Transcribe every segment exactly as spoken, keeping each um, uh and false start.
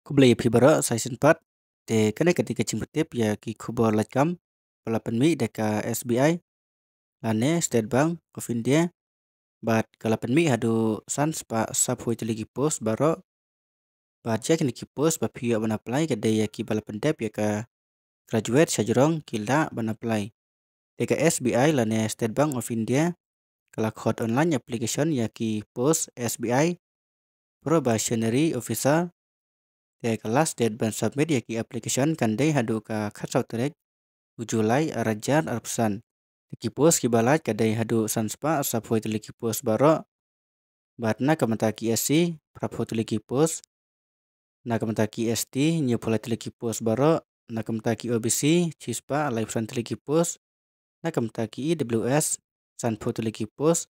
Khublei ïa phi baroh sa shisien pat. Te kane ka dei ka jingpyntip ïa ki khubor lajkam ba la pynmih da ka S B I lane State Bank of India. Bad ka la pynmih haduh san spah saphew tylli ki post baroh. Bad ïa kine ki post ba phi ïoh ban apply ka dei ïa ki ba la pyndep ïa ka graduate shajrong ki lah ban apply. Te ka S B I lane State Bank of India ka la khot online application ïa ki post S B I Probationary Officer. Te ka last date ban submit ïa ki application kan dei haduh ka khatsaw tarik u July arhajar arphew san. Te ki post ki ba lait ka dei haduh san spah saphew tylli ki post baroh. Bad na ka bynta ki S C phraphew tylli ki post. Na ka bynta ki S T hynñiewphew lai tylli ki post baroh. Na ka bynta ki O B C shispah laiphew san tylli ki post. Na ka bynta ki E W S sanphew tylli ki post.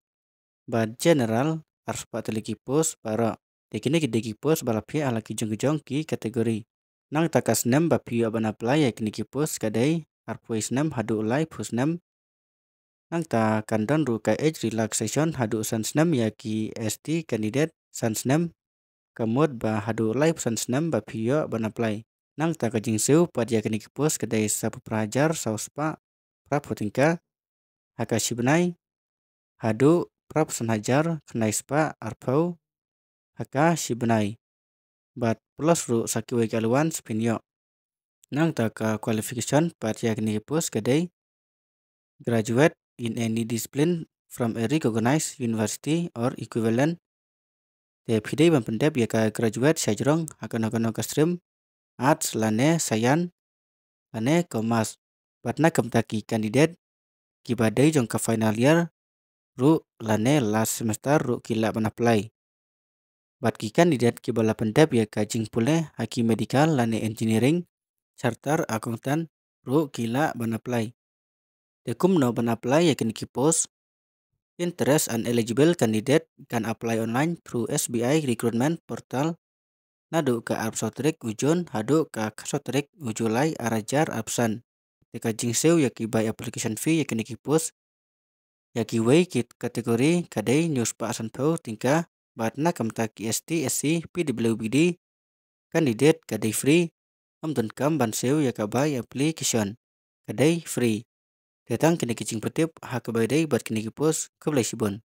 Bad general arspah tylli ki post baroh. Te kine ki dei ki post ba la phiah ha la ki jong ki jong ki category. Nangta ka snem ba phi ïoh ban apply ïa kine ki post ka dei arphew snem haduh laiphew snem. Nangta kan don ruh ka age relaxation haduh san snem ïa ki S T candidate, san snem ka mut ba haduh laiphew san snem ba phi ïoh ban apply. Nangta ka jingsiew pat ïa kine ki post ka dei saphew phra hajar saw spah phraphew tyngka ha ka shi bnai haduh phraphew san hajar khyndai spah arphew ha ka shi bnai. Bad plus ruh sa kiwei ki allowance phin ïoh. Nangta ka qualification pat ïa kine ki post ka dei graduate in any discipline from a recognized university or equivalent. Te phi dei ban pyndep ïa ka graduate shajrong ha kano kano ka stream, arts lane science lane commerce. Bad na ka bynta ki candidate ki ba dei jong ka final year ruh lane last semester ruh ki lah ban apply. Bad ki candidate ki ba la pyndep ïa ka jingpule ha ki medical lane engineering, chartered accountant ruh ki lah ban apply. Te kumno ban apply ïa kine ki post? Interest and eligible candidate can apply online through S B I recruitment portal naduh ka arphew saw tarik u June haduh ka khatsaw tarik u July arhajar arphew san. Te ka jingsiew ïa ki bai application fee ïa kine ki post ïa kiwei ki category ka dei hynñiew spah sanphew tyngka. Bad na ka bynta ki S T, S C, P W B D candidate ka dei free. Ym donkam ban siew ïa ka bai application, ka dei free. Te tang kine ki jingpyntip ha kaba ïadei bad kine ki post. Khublei shibun.